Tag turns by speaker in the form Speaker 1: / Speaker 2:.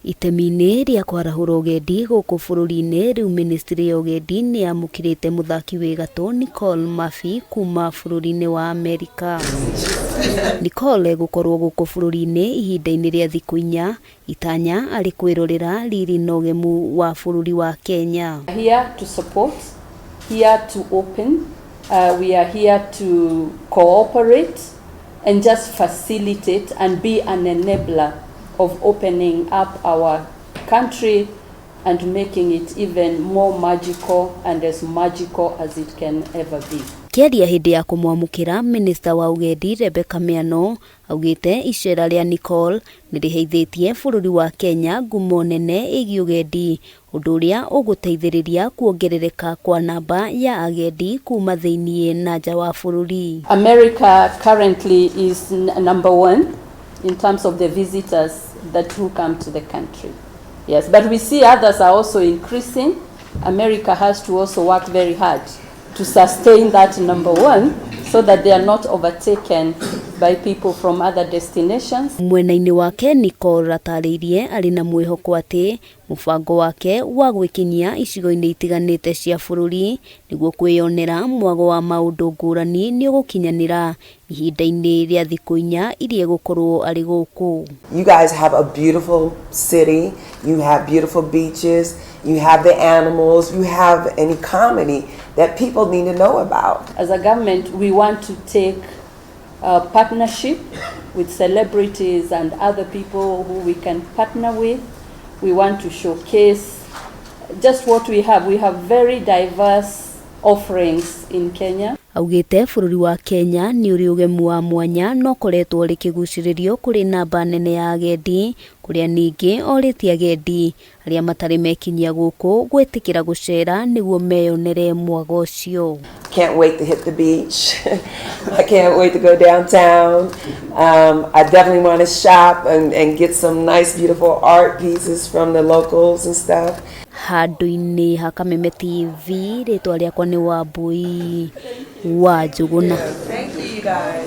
Speaker 1: Itemi-inĩ rĩa kwarahũra ũgendi gũkũ bũrũri-inĩ, rĩu ministry ya ũgendi nĩ yamũkĩrĩte mũthaki wĩ gatũ Nicole Murphy kuma bũrũri-inĩ wa Amerika. Nicole egũkorwo gũkũ bũrũri-inĩ ihinda-inĩ rĩa thikũ 4, itanya arĩ kwĩrorera riri na ũgemu wa bũrũri wa Kenya.
Speaker 2: Here to support, here to open, we are here to cooperate and just facilitate and be an enabler of opening up our country and making it even more magical and as magical as it can ever be.
Speaker 1: Kĩaria hĩndĩ ya kũmwamũkĩra, minista wa ũgendi Rebecca Miano augĩte icera rĩa Nicole nĩ rĩheithĩtie bũrũri wa Kenya ngumo nene ĩgiĩ ũgendi, ũndũ ũrĩa ũgũteithĩrĩria kuongerereka kwa namba ya agendi kuma thĩiniĩ na nja wa bũrũri.
Speaker 2: America currently is number one in terms of the visitors that who come to the country. Yes, but we see others are also increasing. America has to also work very hard to sustain that number one so that they are not overtaken by people from other destinations.
Speaker 1: Mwena-inĩ wake, Nicole atarĩirie arĩ na mwĩhoko atĩ mũbango wake wa gwĩkinyia icigo-inĩ itiganĩte cia bũrũri nĩguo kwĩyonera mwago wa maũndũ ngũrani nĩ ũgũkinyanĩra ihinda-inĩ rĩa thikũ 4 iria egũkorwo arĩ gũkũ.
Speaker 3: You guys have a beautiful city, you have beautiful beaches, you have the animals, you have an economy that people need to know about.
Speaker 2: As a government, we want to take a partnership with celebrities and other people who we can partner with. We want to showcase just what we have. We have very diverse offerings in Kenya.
Speaker 1: Augĩte bũrũri wa Kenya nĩ ũrĩ ũgemu wa mwanya na ũkoretwo ũrĩ kĩgucĩrĩrio kũrĩ namba nene ya agendi, kũrĩa ningĩ orĩtie agendi arĩa matarĩ mekinyia gũkũ gwĩtĩkĩra gũcera nĩguo meyonere mwago ũcio.
Speaker 3: Can't wait to hit the beach. I can't wait to go downtown. I definitely want to shop and get some nice, beautiful art pieces from the locals and stuff.
Speaker 1: Handũ-inĩ ha Kameme TV, rĩtwa rĩakwa nĩ Wambui wa Njũgũna.
Speaker 3: Thank you, you guys.